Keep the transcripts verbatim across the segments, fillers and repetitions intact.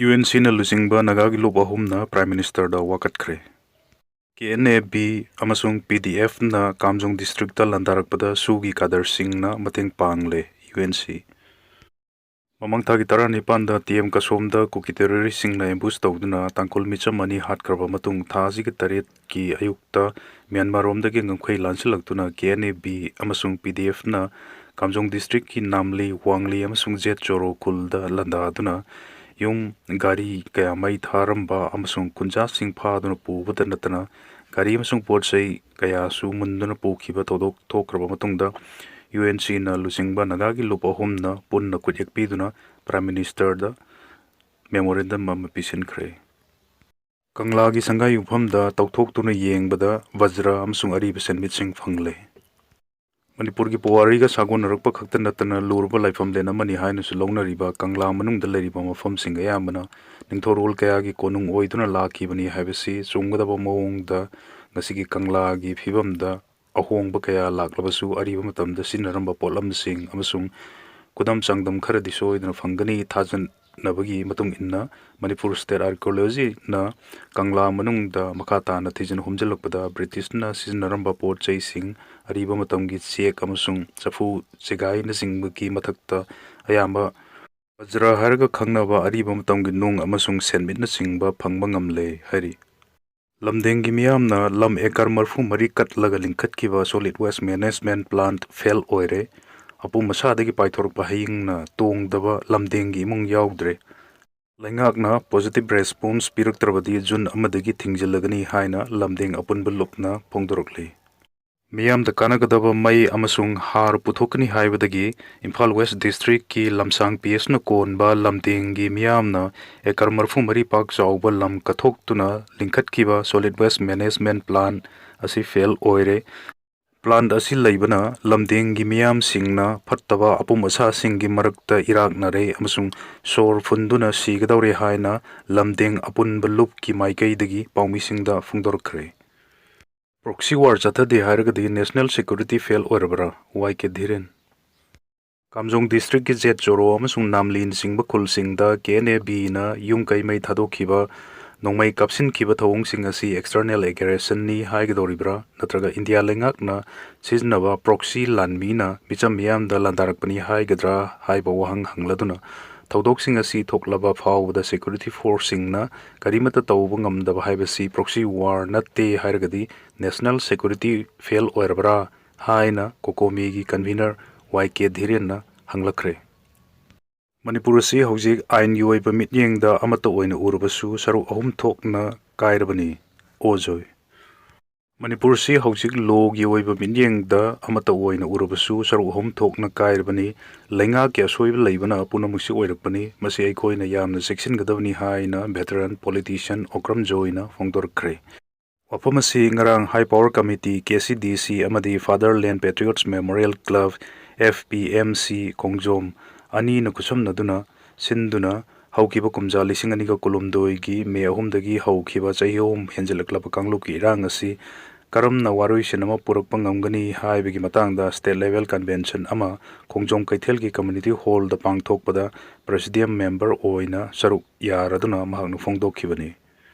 U N ꯁꯤꯅ ꯂꯨꯆꯤꯡꯕ ꯅꯥꯒꯥꯒꯤ ꯂꯨꯞ ꯑꯍꯨꯝꯅ Prime Ministerꯗ ꯋꯥꯀꯠꯈ꯭ꯔꯦ꯫ ꯀꯦ ꯑꯦꯟ ꯑꯦ ꯕꯤ ꯑꯃꯁꯨꯡ ꯄꯤ ꯗꯤ ꯑꯦꯐꯅ ꯀꯥꯝꯖꯣꯡ districtꯇ ꯂꯥꯟꯗꯥꯔꯛꯄꯗ ꯁꯨꯒꯤ ꯀꯥꯗꯔꯁꯤꯡꯅ ꯃꯇꯦꯡ ꯄꯥꯡꯂꯦ, ꯌꯨ ꯑꯦꯟ ꯁꯤ꯫ ꯃꯃꯥꯡ ꯊꯥꯒꯤ ꯇꯔꯥꯅꯤꯄꯥꯟꯗ ꯇꯤ ꯑꯦꯝ ꯀꯁꯣꯝꯗ ꯀꯨꯀꯤ terroristꯁꯤꯡꯅ ambush ꯇꯧꯗꯨꯅ ꯇꯥꯡꯈꯨꯜ ꯃꯤꯆꯝ ꯑꯅꯤ ꯍꯥꯠꯈ꯭ꯔꯕ ꯃꯇꯨꯡ, ꯊꯥ ꯑꯁꯤꯒꯤ ꯇꯔꯦꯠꯀꯤ ꯑꯌꯨꯛꯇ ꯃ꯭ꯌꯥꯟꯃꯥꯔꯔꯣꯝꯗꯒꯤ ꯉꯝꯈꯩ ꯂꯥꯟꯁꯤꯜꯂꯛꯇꯨꯅ ꯀꯦ ꯑꯦꯟ ꯑꯦ ꯕꯤ ꯑꯃꯁꯨꯡ ꯄꯤ ꯗꯤ ꯑꯦꯐꯅ ꯀꯥꯝꯖꯣꯡ districtꯀꯤ ꯅꯥꯝꯂꯤ, ꯋꯥꯡꯂꯤ ꯑꯃꯁꯨꯡ ꯖꯦꯠ ꯆꯣꯔꯣ ꯈꯨꯜꯗ ꯂꯥꯟꯗꯥꯗꯨꯅ ꯌꯨꯝ, ꯒꯥꯔꯤ ꯀꯌꯥ ꯃꯩ ꯊꯥꯔꯝꯕ ꯑꯃꯁꯨꯡ ꯀꯨꯟꯖꯥꯁꯤꯡ ꯐꯥꯗꯨꯅ ꯄꯨꯕꯗ ꯅꯠꯇꯅ ꯒꯥꯔꯤ ꯑꯃꯁꯨꯡ ꯄꯣꯠ ꯆꯩ ꯀꯌꯥꯁꯨ ꯃꯨꯟꯗꯨꯅ ꯄꯨꯈꯤꯕ ꯊꯧꯗꯣꯛ ꯊꯣꯛꯈ꯭ꯔꯕ ꯃꯇꯨꯡꯗ, ꯌꯨ ꯑꯦꯟ ꯁꯤꯅ ꯂꯨꯆꯤꯡꯕ ꯅꯥꯒꯥꯒꯤ ꯂꯨꯞ ꯑꯍꯨꯝꯅ ꯄꯨꯟꯅ ꯈꯨꯠꯌꯦꯛ ꯄꯤꯗꯨꯅ Prime Ministerꯗ memorandum ꯑꯃ ꯄꯤꯁꯤꯟꯈ꯭ꯔꯦ꯫ ꯀꯪꯂꯥꯒꯤ ꯁꯪꯒꯥꯏ ꯌꯨꯝꯐꯝꯗ ꯇꯧꯊꯣꯛꯇꯨꯅ ꯌꯦꯡꯕꯗ ꯕꯖ꯭ꯔ ꯑꯃꯁꯨꯡ ꯑꯔꯤꯕ ꯁꯦꯟꯃꯤꯠꯁꯤꯡ ꯐꯪꯂꯦ꯫ ꯃꯅꯤꯄꯨꯔꯒꯤ ꯄꯨꯋꯥꯔꯤꯒ ꯁꯥꯒꯣꯟꯅꯔꯛꯄ ꯈꯛꯇ ꯅꯠꯇꯅ ꯂꯨꯔꯕ ꯂꯥꯏꯐꯝꯂꯦꯟ ꯑꯃꯅꯤ ꯍꯥꯏꯅꯁꯨ ꯂꯧꯅꯔꯤꯕ ꯀꯪꯂꯥ ꯃꯅꯨꯡꯗ ꯂꯩꯔꯤꯕ ꯃꯐꯝꯁꯤꯡ ꯑꯌꯥꯝꯕꯅ ꯅꯤꯡꯊꯧꯔꯣꯜ ꯀꯌꯥꯒꯤ ꯀꯣꯅꯨꯡ ꯑꯣꯏꯗꯨꯅ ꯂꯥꯛꯈꯤꯕꯅꯤ ꯍꯥꯏꯕꯁꯤ ꯆꯨꯝꯒꯗꯕ ꯃꯑꯣꯡꯗ ꯉꯁꯤꯒꯤ ꯀꯪꯂꯥꯒꯤ ꯐꯤꯕꯝꯗ ꯑꯍꯣꯡꯕ ꯀꯌꯥ ꯂꯥꯛꯂꯕꯁꯨ, ꯑꯔꯤꯕ ꯃꯇꯝꯗ ꯁꯤꯖꯤꯟꯅꯔꯝꯕ ꯄꯣꯠꯂꯝꯁꯤꯡ ꯑꯃꯁꯨꯡ ꯈꯨꯗꯝ ꯆꯥꯡꯗꯝ ꯈꯔꯗꯤ ꯁꯣꯏꯗꯅ ꯐꯪꯒꯅꯤ꯫ ꯊꯥꯖꯅꯕꯒꯤ ꯃꯇꯨꯡ ꯏꯟꯅ, ꯃꯅꯤꯄꯨꯔ State Archaeologyꯅ ꯀꯪꯂꯥ ꯃꯅꯨꯡꯗ ꯃꯈꯥ ꯇꯥꯅ ꯊꯤꯖꯤꯟ ꯍꯨꯝꯖꯤꯜꯂꯛꯄꯗ, ꯕ꯭ꯔꯤꯇꯤꯁꯅ ꯁꯤꯖꯤꯟꯅꯔꯝꯕ ꯄꯣꯠ ꯆꯩꯁꯤꯡ, ꯑꯔꯤꯕ ꯃꯇꯝꯒꯤ ꯆꯦꯛ ꯑꯃꯁꯨꯡ ꯆꯐꯨ ꯆꯦꯒꯥꯏꯅꯆꯤꯡꯕꯒꯤ ꯃꯊꯛꯇ, ꯑꯌꯥꯝꯕ ꯕꯖ꯭ꯔ ꯍꯥꯏꯔꯒ ꯈꯪꯅꯕ ꯑꯔꯤꯕ ꯃꯇꯝꯒꯤ ꯅꯨꯡ ꯑꯃꯁꯨꯡ ꯁꯦꯟꯃꯤꯠꯅꯆꯤꯡꯕ ꯐꯪꯕ ꯉꯝꯂꯦ ꯍꯥꯏꯔꯤ꯫ ꯂꯝꯗꯦꯡꯒꯤ ꯃꯤꯌꯥꯝꯅ ꯂꯝ acre ꯃꯔꯤꯐꯨ ꯃꯔꯤ ꯀꯠꯂꯒ ꯂꯤꯡꯈꯠꯈꯤꯕ solid waste management plant fail ꯑꯣꯏꯔꯦ꯫ ꯑꯄꯨꯝ ꯑꯁꯥꯗꯒꯤ ꯄꯥꯏꯊꯣꯔꯛꯄ ꯍꯌꯤꯡꯅ ꯇꯣꯡꯗꯕ ꯂꯝꯗꯦꯡꯒꯤ ꯏꯃꯨꯡ ꯌꯥꯎꯗ꯭ꯔꯦ꯫ ꯂꯩꯉꯥꯛꯅ positive response ꯄꯤꯔꯛꯇ꯭ꯔꯕꯗꯤ ꯖꯨꯟ ꯑꯃꯗꯒꯤ ꯊꯤꯡꯖꯤꯜꯂꯒꯅꯤ ꯍꯥꯏꯅ ꯂꯝꯗꯦꯡ ꯑꯄꯨꯟꯕ ꯂꯨꯞꯅ ꯐꯣꯡꯗꯣꯔꯛꯂꯤ꯫ ꯃꯤꯌꯥꯝꯗ ꯀꯥꯟꯅꯒꯗꯕ ꯃꯩ ꯑꯃꯁꯨꯡ ꯍꯥꯔ ꯄꯨꯊꯣꯛꯀꯅꯤ ꯍꯥꯏꯕꯗꯒꯤ ꯏꯝꯐꯥꯜ West Districtꯀꯤ ꯂꯝꯁꯥꯡ ꯄꯤ ꯑꯦꯁꯅ ꯀꯣꯟꯕ ꯂꯝꯗꯦꯡꯒꯤ ꯃꯤꯌꯥꯝꯅ acre ꯃꯔꯤꯐꯨ ꯃꯔꯤ ꯄꯥꯛ ꯆꯥꯎꯕ ꯂꯝ ꯀꯠꯊꯣꯛꯇꯨꯅ ꯂꯤꯡꯈꯠꯈꯤꯕ solid waste management plant ꯑꯁꯤ fail ꯑꯣꯏꯔꯦ꯫ Plant ꯑꯁꯤ ꯂꯩꯕꯅ ꯂꯝꯗꯦꯡꯒꯤ ꯃꯤꯌꯥꯝꯁꯤꯡꯅ ꯐꯠꯇꯕ ꯑꯄꯨꯝ ꯑꯁꯥꯁꯤꯡꯒꯤ ꯃꯔꯛꯇ ꯏꯔꯥꯛꯅꯔꯦ ꯑꯃꯁꯨꯡ ꯁꯣꯔ ꯐꯨꯟꯗꯨꯅ ꯁꯤꯒꯗꯧꯔꯦ ꯍꯥꯏꯅ ꯂꯝꯗꯦꯡ ꯑꯄꯨꯟꯕ ꯂꯨꯞꯀꯤ ꯃꯥꯏꯀꯩꯗꯒꯤ ꯄꯥꯎꯃꯤꯁꯤꯡꯗ ꯐꯣꯡꯗꯣꯔꯛꯈ꯭ꯔꯦ꯫ Proxy war ꯆꯠꯊꯗꯦ ꯍꯥꯏꯔꯒꯗꯤ national security fail ꯑꯣꯏꯔꯕ꯭ꯔꯥ? ꯋꯥꯏ ꯀꯦ ꯙꯤꯔꯦꯟ꯫ ꯀꯥꯝꯖꯣꯡ ꯗꯤꯁꯇ꯭ꯔꯤꯛꯀꯤ ꯖꯦꯠ ꯆꯣꯔꯣ ꯑꯃꯁꯨꯡ ꯅꯥꯝꯂꯤꯟ ꯆꯤꯡꯕ ꯈꯨꯜꯁꯤꯡꯗ ꯀꯦ ꯑꯦꯟ ꯑꯦ ꯕꯤꯅ ꯌꯨꯝ ꯀꯩ ꯃꯩ ꯊꯥꯗꯣꯛꯈꯤꯕ, ꯅꯣꯡꯃꯩ ꯀꯥꯞꯁꯤꯟꯈꯤꯕ ꯊꯧꯑꯣꯡꯁꯤꯡ ꯑꯁꯤ external aggressionꯅꯤ ꯍꯥꯏꯒꯗꯧꯔꯤꯕ꯭ꯔꯥ, ꯅꯠꯇ꯭ꯔꯒ ꯏꯟꯗꯤꯌꯥ ꯂꯩꯉꯥꯛꯅ ꯁꯤꯖꯤꯟꯅꯕ proxy ꯂꯥꯟꯃꯤꯅ ꯃꯤꯆꯝ ꯃꯤꯌꯥꯝꯗ ꯂꯥꯟꯗꯥꯔꯛꯄꯅꯤ ꯍꯥꯏꯒꯗ꯭ꯔꯥ ꯍꯥꯏꯕ ꯋꯥꯍꯪ ꯍꯪꯂꯗꯨꯅ, ꯊꯧꯗꯣꯛꯁꯤꯡ ꯑꯁꯤ ꯊꯣꯛꯂꯕ ꯐꯥꯎꯕꯗ security forceꯁꯤꯡꯅ ꯀꯔꯤꯃꯠꯇ ꯇꯧꯕ ꯉꯝꯗꯕ ꯍꯥꯏꯕꯁꯤ proxy war ꯅꯠꯇꯦ ꯍꯥꯏꯔꯒꯗꯤ national security fail ꯑꯣꯏꯔꯕ꯭ꯔꯥ ꯍꯥꯏꯅ ꯀꯣꯀꯣꯃꯤꯒꯤ convener ꯋꯥꯏ ꯀꯦ ꯙꯤꯔꯦꯟꯅ ꯍꯪꯂꯛꯈ꯭ꯔꯦ꯫ ꯃꯅꯤꯄꯨꯔ ꯑꯁꯤ ꯍꯧꯖꯤꯛ ꯑꯥꯏꯟꯒꯤ ꯑꯣꯏꯕ ꯃꯤꯠꯌꯦꯡꯗ ꯑꯃꯠꯇ ꯑꯣꯏꯅ ꯎꯔꯕꯁꯨ ꯁꯔꯨꯛ ꯑꯍꯨꯝ ꯊꯣꯛꯅ ꯀꯥꯏꯔꯕꯅꯤ꯫ ꯑꯣꯖꯣꯏ꯫ ꯃꯅꯤꯄꯨꯔ ꯑꯁꯤ ꯍꯧꯖꯤꯛ lawꯒꯤ ꯑꯣꯏꯕ ꯃꯤꯠꯌꯦꯡꯗ ꯑꯃꯠꯇ ꯑꯣꯏꯅ ꯎꯔꯕꯁꯨ ꯁꯔꯨꯛ ꯑꯍꯨꯝ ꯊꯣꯛꯅ ꯀꯥꯏꯔꯕꯅꯤ꯫ ꯂꯩꯉꯥꯛꯀꯤ ꯑꯁꯣꯏꯕ ꯂꯩꯕꯅ ꯄꯨꯝꯅꯃꯛꯁꯤ ꯑꯣꯏꯔꯛꯄꯅꯤ꯫ ꯃꯁꯤ ꯑꯩꯈꯣꯏꯅ ꯌꯥꯝꯅ ꯆꯦꯛꯁꯤꯟꯒꯗꯕꯅꯤ ꯍꯥꯏꯅ veteran politician ꯑꯣꯀ꯭ꯔꯝ ꯖꯣꯏꯅ ꯐꯣꯡꯗꯣꯔꯛꯈ꯭ꯔꯦ꯫ ꯋꯥꯐꯝ ꯑꯁꯤ ꯉꯔꯥꯡ High Power Committee, K C ꯗꯤ ꯁꯤ, ꯑꯃꯗꯤ Fatherland Patriots Memorial Club, F P M C, ꯈꯣꯡꯖꯣꯝ ꯑꯅꯤꯅ ꯈꯨꯠꯁꯝꯅꯗꯨꯅ ꯁꯤꯟꯗꯨꯅ ꯍꯧꯈꯤꯕ ꯀꯨꯝꯖꯥ ꯂꯤꯁꯤꯡ ꯑꯅꯤꯒ ꯀꯨꯟꯍꯨꯝꯗꯣꯏꯒꯤ ꯃꯦ ꯑꯍꯨꯝꯗꯒꯤ ꯍꯧꯈꯤꯕ ꯆꯍꯤ ꯑꯍꯨꯝ ꯍꯦꯟꯖꯜꯂꯛꯂꯕ ꯀꯥꯡꯂꯨꯞꯀꯤ ꯏꯔꯥꯡ ꯑꯁꯤ ꯀꯔꯝꯅ ꯋꯥꯔꯣꯏꯁꯤꯟ ꯑꯃ ꯄꯨꯔꯛꯄ ꯉꯝꯒꯅꯤ ꯍꯥꯏꯕꯒꯤ ꯃꯇꯥꯡꯗ state level convention ꯑꯃ ꯈꯣꯡꯖꯣꯝ ꯀꯩꯊꯦꯜꯒꯤ community hallꯗ ꯄꯥꯡꯊꯣꯛꯄꯗ presidium member ꯑꯣꯏꯅ ꯁꯔꯨꯛ ꯌꯥꯔꯗꯨꯅ ꯃꯍꯥꯛꯅ ꯐꯣꯡꯗꯣꯛꯈꯤꯕꯅꯤ꯫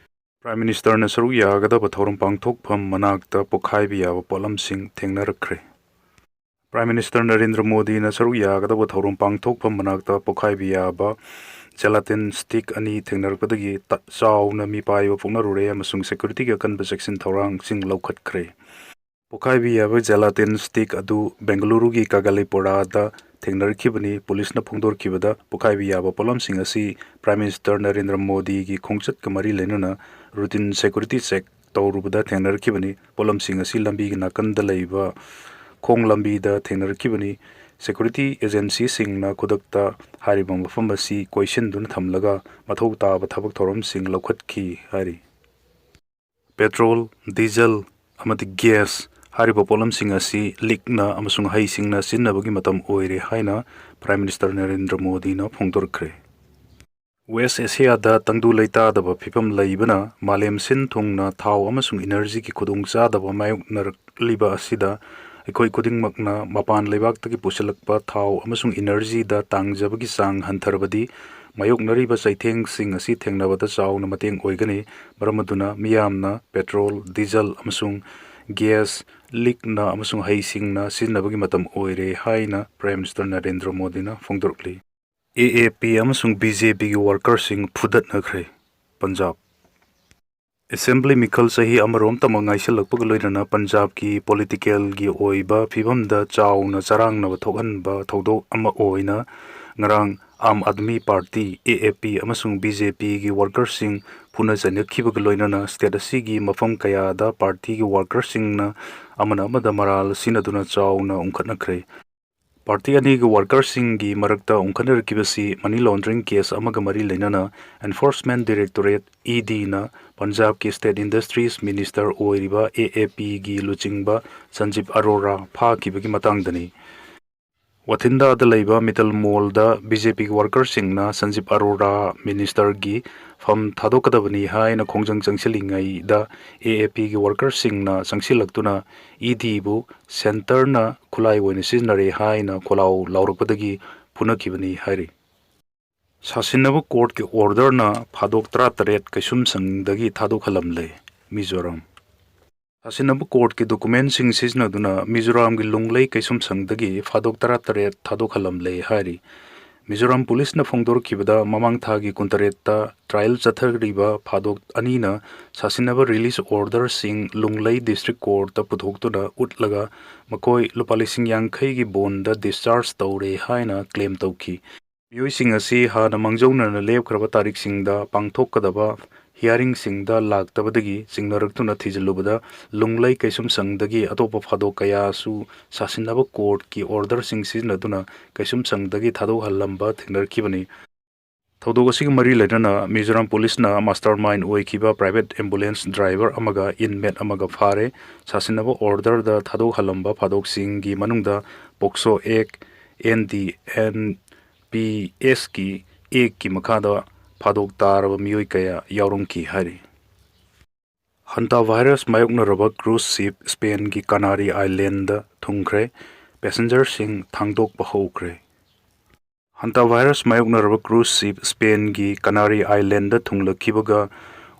Prime Ministerꯅ ꯁꯔꯨꯛ ꯌꯥꯒꯗꯕ ꯊꯧꯔꯝ ꯄꯥꯡꯊꯣꯛꯐꯝ ꯃꯅꯥꯛꯇ ꯄꯣꯈꯥꯏꯕ ꯌꯥꯕ ꯄꯣꯠꯂꯝꯁꯤꯡ ꯊꯦꯡꯅꯔꯛꯈ꯭ꯔꯦ꯫ Prime Minister ꯅꯔꯦꯟꯗ꯭ꯔ ꯃꯣꯗꯤꯅ ꯁꯔꯨꯛ ꯌꯥꯒꯗꯕ ꯊꯧꯔꯝ ꯄꯥꯡꯊꯣꯛꯐꯝ ꯃꯅꯥꯛꯇ ꯄꯣꯈꯥꯏꯕ ꯌꯥꯕ gelatin stick ꯑꯅꯤ ꯊꯦꯡꯅꯔꯛꯄꯗꯒꯤ ꯇ-, ꯆꯥꯎꯅ ꯃꯤꯄꯥꯏꯕ ꯄꯣꯛꯅꯔꯨꯔꯦ ꯑꯃꯁꯨꯡ securityꯒꯤ ꯑꯀꯟꯕ ꯆꯦꯛꯁꯤꯟ ꯊꯧꯔꯥꯡꯁꯤꯡ ꯂꯧꯈꯠꯈ꯭ꯔꯦ꯫ ꯄꯣꯈꯥꯏꯕ ꯌꯥꯕ gelatin stick ꯑꯗꯨ ꯕꯦꯡꯒꯂꯨꯔꯨꯒꯤ ꯀꯥꯒꯥꯂꯤꯄꯨꯔꯥꯗ ꯊꯦꯡꯅꯔꯛꯈꯤꯕꯅꯤ꯫ ꯄꯨꯂꯤꯁꯅ ꯐꯣꯡꯗꯣꯔꯛꯈꯤꯕꯗ, ꯄꯣꯈꯥꯏꯕ ꯌꯥꯕ ꯄꯣꯠꯂꯝꯁꯤꯡ ꯑꯁꯤ Prime Minister ꯅꯔꯦꯟꯗ꯭ꯔ ꯃꯣꯗꯤꯒꯤ ꯈꯣꯡꯆꯠꯀ ꯃꯔꯤ ꯂꯩꯅꯅ routine security check ꯇꯧꯔꯨꯕꯗ ꯊꯦꯡꯅꯔꯛꯈꯤꯕꯅꯤ꯫ ꯄꯣꯠꯂꯝꯁꯤꯡ ꯑꯁꯤ ꯂꯝꯕꯤꯒꯤ ꯅꯥꯀꯟꯗ ꯂꯩꯕ ꯈꯣꯡ ꯂꯝꯕꯤꯗ ꯊꯦꯡꯅꯔꯛꯈꯤꯕꯅꯤ꯫ Security agencyꯁꯤꯡꯅ ꯈꯨꯗꯛꯇ ꯍꯥꯏꯔꯤꯕ ꯃꯐꯝ ꯑꯁꯤ ꯀꯣꯏꯁꯤꯟꯗꯨꯅ ꯊꯝꯂꯒ ꯃꯊꯧ ꯇꯥꯕ ꯊꯕꯛ ꯊꯧꯔꯝꯁꯤꯡ ꯂꯧꯈꯠꯈꯤ ꯍꯥꯏꯔꯤ꯫ Petrol, diesel ꯑꯃꯗꯤ gas ꯍꯥꯏꯔꯤꯕ ꯄꯣꯠꯂꯝꯁꯤꯡ ꯑꯁꯤ ꯂꯤꯛꯅ ꯑꯃꯁꯨꯡ ꯍꯩꯁꯤꯡꯅ ꯁꯤꯖꯤꯟꯅꯕꯒꯤ ꯃꯇꯝ ꯑꯣꯏꯔꯦ ꯍꯥꯏꯅ Prime Minister ꯅꯔꯦꯟꯗ꯭ꯔ ꯃꯣꯗꯤꯅ ꯐꯣꯡꯗꯣꯔꯛꯈ꯭ꯔꯦ꯫ West Asiaꯗ ꯇꯪꯗꯨ ꯂꯩꯇꯥꯗꯕ ꯐꯤꯕꯝ ꯂꯩꯕꯅ ꯃꯥꯂꯦꯝ ꯁꯤꯟ ꯊꯨꯡꯅ ꯊꯥꯎ ꯑꯃꯁꯨꯡ energyꯒꯤ ꯈꯨꯗꯣꯡꯆꯥꯗꯕ ꯃꯥꯌꯣꯛꯅꯔꯛꯂꯤꯕ ꯑꯁꯤꯗ ꯑꯩꯈꯣꯏ ꯈꯨꯗꯤꯡꯃꯛꯅ ꯃꯄꯥꯟ ꯂꯩꯕꯥꯛꯇꯒꯤ ꯄꯨꯁꯤꯜꯂꯛꯄ ꯊꯥꯎ ꯑꯃꯁꯨꯡ ꯏꯅꯔꯖꯤꯗ ꯇꯥꯡꯖꯕꯒꯤ ꯆꯥꯡ ꯍꯟꯊꯔꯕꯗꯤ, ꯃꯥꯌꯣꯛꯅꯔꯤꯕ ꯆꯩꯊꯦꯡꯁꯤꯡ ꯑꯁꯤ ꯊꯦꯡꯅꯕꯗ ꯆꯥꯎꯅ ꯃꯇꯦꯡ ꯑꯣꯏꯒꯅꯤ꯫ ꯃꯔꯝ ꯑꯗꯨꯅ ꯃꯤꯌꯥꯝꯅ ꯄꯦꯇ꯭ꯔꯣꯜ, ꯗꯤꯖꯜ ꯑꯃꯁꯨꯡ ꯒ꯭ꯌꯥꯁ ꯂꯤꯛꯅ ꯑꯃꯁꯨꯡ ꯍꯩꯁꯤꯡꯅ ꯁꯤꯖꯤꯟꯅꯕꯒꯤ ꯃꯇꯝ ꯑꯣꯏꯔꯦ ꯍꯥꯏꯅ Prime Minister ꯅꯔꯦꯟꯗ꯭ꯔ ꯃꯣꯗꯤꯅ ꯐꯣꯡꯗꯣꯔꯛꯂꯤ꯫ ꯑꯦ ꯑꯦ ꯄꯤ ꯑꯃꯁꯨꯡ ꯕꯤ ꯖꯦ ꯄꯤꯒꯤ ꯋꯥꯔꯀꯔꯁꯤꯡ ꯐꯨꯗꯠꯅꯈ꯭ꯔꯦ꯫ ꯄꯟꯖꯥꯕ꯫ ꯑꯦꯁꯦꯝꯕ꯭ꯂꯤ ꯃꯤꯈꯜ ꯆꯍꯤ ꯑꯃꯔꯣꯝ ꯇꯝꯕ ꯉꯥꯏꯁꯤꯜꯂꯛꯄꯒ ꯂꯣꯏꯅꯅ ꯄꯟꯖꯥꯕꯀꯤ ꯄꯣꯂꯤꯇꯤꯀꯦꯜꯒꯤ ꯑꯣꯏꯕ ꯐꯤꯕꯝꯗ ꯆꯥꯎꯅ ꯆꯔꯥꯡꯅꯕ ꯊꯣꯛꯍꯟꯕ ꯊꯧꯗꯣꯛ ꯑꯃ ꯑꯣꯏꯅ ꯉꯔꯥꯡ ꯑꯥꯝ ꯑꯥꯗꯃꯤ ꯄꯥꯔꯇꯤ, ꯑꯦ ꯑꯦ ꯄꯤ, ꯑꯃꯁꯨꯡ ꯕꯤ ꯖꯦ ꯄꯤꯒꯤ ꯋꯥꯔꯀꯔꯁꯤꯡ ꯐꯨꯅ ꯆꯩꯅꯈꯤꯕꯒ ꯂꯣꯏꯅꯅ ꯁ꯭ꯇꯦꯠ ꯑꯁꯤꯒꯤ ꯃꯐꯝ ꯀꯌꯥꯗ ꯄꯥꯔꯇꯤꯒꯤ ꯋꯥꯔꯀꯔꯁꯤꯡꯅ ꯑꯃꯅ ꯑꯃꯗ ꯃꯔꯥꯜ ꯁꯤꯅꯗꯨꯅ ꯆꯥꯎꯅ ꯎꯪꯈꯠꯅꯈ꯭ꯔꯦ꯫ ꯄꯥꯔꯇꯤ ꯑꯅꯤꯒꯤ ꯋꯥꯔꯀꯔꯁꯤꯡꯒꯤ ꯃꯔꯛꯇ ꯎꯪꯈꯠꯅꯔꯛꯈꯤꯕꯁꯤ ꯃꯅꯤ ꯂꯣꯟꯗ꯭ꯔꯤꯡ ꯀꯦꯁ ꯑꯃꯒ ꯃꯔꯤ ꯂꯩꯅꯅ Enforcement Directorate, E ꯗꯤꯅ ꯄꯟꯖꯥꯕꯀꯤ state industries minister ꯑꯣꯏꯔꯤꯕ ꯑꯦ ꯑꯦ ꯄꯤꯒꯤ ꯂꯨꯆꯤꯡꯕ ꯁꯟꯖꯤꯕ ꯑꯔꯣꯔꯥ ꯐꯥꯈꯤꯕꯒꯤ ꯃꯇꯥꯡꯗꯅꯤ꯫ ꯋꯥꯊꯤꯟꯗꯥꯗ ꯂꯩꯕ ꯃꯤꯇꯜ ꯃꯣꯜꯗ ꯕꯤ ꯖꯦ ꯄꯤꯒꯤ ꯋꯥꯔꯀꯔꯁꯤꯡꯅ ꯁꯟꯖꯤꯕ ꯑꯔꯣꯔꯥ ꯃꯤꯅꯤꯁꯇꯔꯒꯤ ꯐꯝ ꯊꯥꯗꯣꯛꯀꯗꯕꯅꯤ ꯍꯥꯏꯅ ꯈꯣꯡꯖꯪ ꯆꯪꯁꯤꯜꯂꯤꯉꯩꯗ ꯑꯦ ꯑꯦ ꯄꯤꯒꯤ ꯋꯥꯔꯀꯔꯁꯤꯡꯅ ꯆꯪꯁꯤꯜꯂꯛꯇꯨꯅ ꯏ ꯗꯤꯕꯨ ꯁꯦꯟꯇꯔꯅ ꯈꯨꯠꯂꯥꯏ ꯑꯣꯏꯅ ꯁꯤꯖꯤꯟꯅꯔꯦ ꯍꯥꯏꯅ ꯈꯣꯜꯂꯥꯎ ꯂꯥꯎꯔꯛꯄꯗꯒꯤ ꯐꯨꯅꯈꯤꯕꯅꯤ ꯍꯥꯏꯔꯤ꯫ ꯁꯥꯁꯤꯟꯅꯕ ꯀꯣꯔꯠꯀꯤ ꯑꯣꯔꯗꯔꯅ ꯐꯥꯗꯣꯛ ꯇꯔꯥꯇꯔꯦꯠ ꯀꯩꯁꯨꯝꯁꯪꯗꯒꯤ ꯊꯥꯗꯣꯛꯍꯜꯂꯝꯂꯦ꯫ ꯃꯤꯖꯣꯔꯥꯝ꯫ ꯁꯥꯁꯤꯟꯅꯕ ꯀꯣꯔꯠꯀꯤ ꯗꯣꯀꯨꯃꯦꯟꯁꯤꯡ ꯁꯤꯖꯤꯟꯅꯗꯨꯅ ꯃꯤꯖꯣꯔꯥꯝꯒꯤ ꯂꯨꯡꯂꯩ ꯀꯩꯁꯨꯝꯁꯪꯗꯒꯤ ꯐꯥꯗꯣꯛ ꯇꯔꯥꯇꯔꯦꯠ ꯊꯥꯗꯣꯛꯍꯜꯂꯝꯂꯦ ꯍꯥꯏꯔꯤ꯫ ꯃꯤꯖꯣꯔꯥꯝ ꯄꯨꯂꯤꯁꯅ ꯐꯣꯡꯗꯣꯔꯛꯈꯤꯕꯗ, ꯃꯃꯥꯡ ꯊꯥꯒꯤ ꯀꯨꯟꯇꯔꯦꯠꯇ ꯇ꯭ꯔꯥꯏꯌꯦꯜ ꯆꯠꯊꯔꯤꯕ ꯐꯥꯗꯣꯛ ꯑꯅꯤꯅ ꯁꯥꯁꯤꯟꯅꯕ ꯔꯤꯂꯤꯁ ꯑꯣꯔꯗꯔꯁꯤꯡ ꯂꯨꯡꯂꯩ ꯗꯤꯁꯇ꯭ꯔꯤꯛ ꯀꯣꯔꯠꯇ ꯄꯨꯊꯣꯛꯇꯨꯅ ꯎꯠꯂꯒ, ꯃꯈꯣꯏ ꯂꯨꯄꯥ ꯂꯤꯁꯤꯡ ꯌꯥꯡꯈꯩꯒꯤ ꯕꯣꯟꯗ ꯗꯤꯁꯆꯥꯔꯖ ꯇꯧꯔꯦ ꯍꯥꯏꯅ ꯀ꯭ꯂꯦꯝ ꯇꯧꯈꯤ꯫ ꯃꯤꯑꯣꯏꯁꯤꯡ ꯑꯁꯤ ꯍꯥꯟꯅ ꯃꯥꯡꯖꯧꯅꯅ ꯂꯦꯞꯈ꯭ꯔꯕ ꯇꯥꯔꯤꯛꯁꯤꯡꯗ ꯄꯥꯡꯊꯣꯛꯀꯗꯕ ꯍꯤꯌꯥꯔꯤꯡꯁꯤꯡꯗ ꯂꯥꯛꯇꯕꯗꯒꯤ ꯆꯤꯡꯅꯔꯛꯇꯨꯅ ꯊꯤꯖꯤꯜꯂꯨꯕꯗ, ꯂꯨꯡꯂꯩ ꯀꯩꯁꯨꯝꯁꯪꯗꯒꯤ ꯑꯇꯣꯞꯄ ꯐꯥꯗꯣꯛ ꯀꯌꯥꯁꯨ ꯁꯥꯁꯤꯟꯅꯕ ꯀꯣꯔꯠꯀꯤ ꯑꯣꯔꯗꯔꯁꯤꯡ ꯁꯤꯖꯤꯟꯅꯗꯨꯅ ꯀꯩꯁꯨꯝꯁꯪꯗꯒꯤ ꯊꯥꯗꯣꯛꯍꯜꯂꯝꯕ ꯊꯦꯡꯅꯔꯛꯈꯤꯕꯅꯤ꯫ ꯊꯧꯗꯣꯛ ꯑꯁꯤꯒ ꯃꯔꯤ ꯂꯩꯅꯅ ꯃꯤꯖꯣꯔꯥꯝ ꯄꯨꯂꯤꯁꯅ ꯃꯥꯁꯇꯔ ꯃꯥꯏꯟ ꯑꯣꯏꯈꯤꯕ ꯄ꯭ꯔꯥꯏꯚꯦꯠ ꯑꯦꯝꯕꯨꯂꯦꯟꯁ ꯗ꯭ꯔꯥꯏꯚꯔ ꯑꯃꯒ ꯏꯟꯃꯦꯠ ꯑꯃꯒ ꯐꯥꯔꯦ꯫ ꯁꯥꯁꯤꯟꯅꯕ ꯑꯣꯔꯗꯔꯗ ꯊꯥꯗꯣꯛꯍꯜꯂꯝꯕ ꯐꯥꯗꯣꯛꯁꯤꯡꯒꯤ ꯃꯅꯨꯡꯗ ꯄꯣꯛꯁꯣ ꯑꯦꯛ, ꯑꯦꯟ ꯗꯤ ꯑꯦꯟ ꯄꯤ ꯑꯦꯁꯀꯤ ꯑꯦꯛꯀꯤ ꯃꯈꯥꯗ ꯐꯥꯗꯣꯛ ꯇꯥꯔꯕ ꯃꯤꯑꯣꯏ ꯀꯌꯥ ꯌꯥꯎꯔꯝꯈꯤ ꯍꯥꯏꯔꯤ꯫ Hantavirus ꯃꯥꯌꯣꯛꯅꯔꯕ cruise ship Spainꯒꯤ Canary Islandꯗ ꯊꯨꯡꯈ꯭ꯔꯦ꯫ Passengerꯁꯤꯡ ꯊꯥꯡꯗꯣꯛꯄ ꯍꯧꯈ꯭ꯔꯦ꯫ Hantavirus ꯃꯥꯌꯣꯛꯅꯔꯕ cruise ship Spainꯒꯤ Canary Islandꯗ ꯊꯨꯡꯂꯛꯈꯤꯕꯒ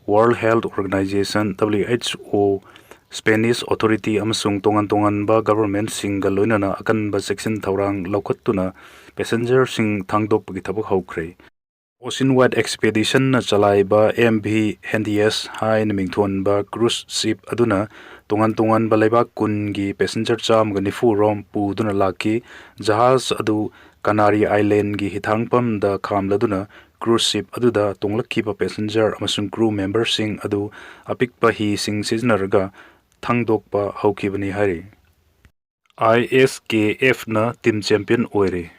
World Health Organization, W H O, Spanish authority ꯑꯃꯁꯨꯡ ꯇꯣꯉꯥꯟ ꯇꯣꯉꯥꯟꯕ governmentꯁꯤꯡꯒ ꯂꯣꯏꯅꯅ ꯑꯀꯟꯕ ꯆꯦꯛꯁꯤꯟ ꯊꯧꯔꯥꯡ ꯂꯧꯈꯠꯇꯨꯅ passengerꯁꯤꯡ ꯊꯥꯡꯗꯣꯛꯄꯒꯤ ꯊꯕꯛ ꯍꯧꯈ꯭ꯔꯦ꯫ Ocean Wide Expeditionꯅ ꯆꯂꯥꯏꯕ M V Handias ꯍꯥꯏꯅ ꯃꯤꯡꯊꯣꯟꯕ cruise ship ꯑꯗꯨꯅ ꯇꯣꯉꯥꯟ ꯇꯣꯉꯥꯟꯕ ꯂꯩꯕꯥꯛ ꯀꯨꯟꯒꯤ passenger ꯆꯥꯝꯃꯒ ꯅꯤꯐꯨ ꯔꯣꯝ ꯄꯨꯗꯨꯅ ꯂꯥꯛꯈꯤ꯫ ꯖꯍꯥꯖ ꯑꯗꯨ Canary Islandꯒꯤ ꯍꯤꯊꯥꯡꯐꯝꯗ ꯈꯥꯝꯂꯗꯨꯅ cruise ship ꯑꯗꯨꯗ ꯇꯣꯡꯂꯛꯈꯤꯕ passenger ꯑꯃꯁꯨꯡ crew memberꯁꯤꯡ ꯑꯗꯨ ꯑꯄꯤꯛꯄ ꯍꯤꯁꯤꯡ ꯁꯤꯖꯤꯟꯅꯔꯒ ꯊꯥꯡꯗꯣꯛꯄ ꯍꯧꯈꯤꯕꯅꯤ ꯍꯥꯏꯔꯤ꯫ I S K Fꯅ team champion ꯑꯣꯏꯔꯦ꯫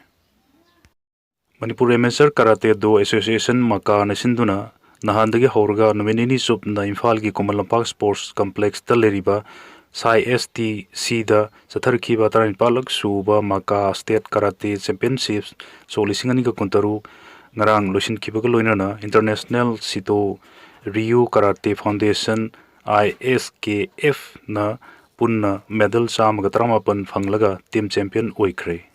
Manipur Amateur Karate Do Association, ꯃꯀꯥꯅ ꯁꯤꯟꯗꯨꯅ ꯅꯍꯥꯟꯗꯒꯤ ꯍꯧꯔꯒ ꯅꯨꯃꯤꯠ ꯅꯤꯅꯤ ꯆꯨꯞꯅ ꯏꯝꯐꯥꯜꯒꯤ ꯈꯨꯃꯟ ꯂꯝꯄꯥꯛ Sports Complexꯇ ꯂꯩꯔꯤꯕ ꯁꯥꯏ S T Cꯗ ꯆꯠꯊꯔꯛꯈꯤꯕ ꯇꯔꯥꯅꯤꯄꯥꯜꯂꯛ ꯁꯨꯕ ꯃꯀꯥ State Karate Championship ꯁꯣꯛ ꯂꯤꯁꯤꯡ ꯑꯅꯤꯒ ꯀꯨꯟꯇꯔꯨꯛ ꯉꯔꯥꯡ ꯂꯣꯏꯁꯤꯟꯈꯤꯕꯒ ꯂꯣꯏꯅꯅ International Sito Ryu Karate Foundation, I S K Fꯅ ꯄꯨꯟꯅ medal ꯆꯥꯝꯃꯒ ꯇꯔꯥꯃꯥꯄꯜ ꯐꯪꯂꯒ team champion ꯑꯣꯏꯈ꯭ꯔꯦ꯫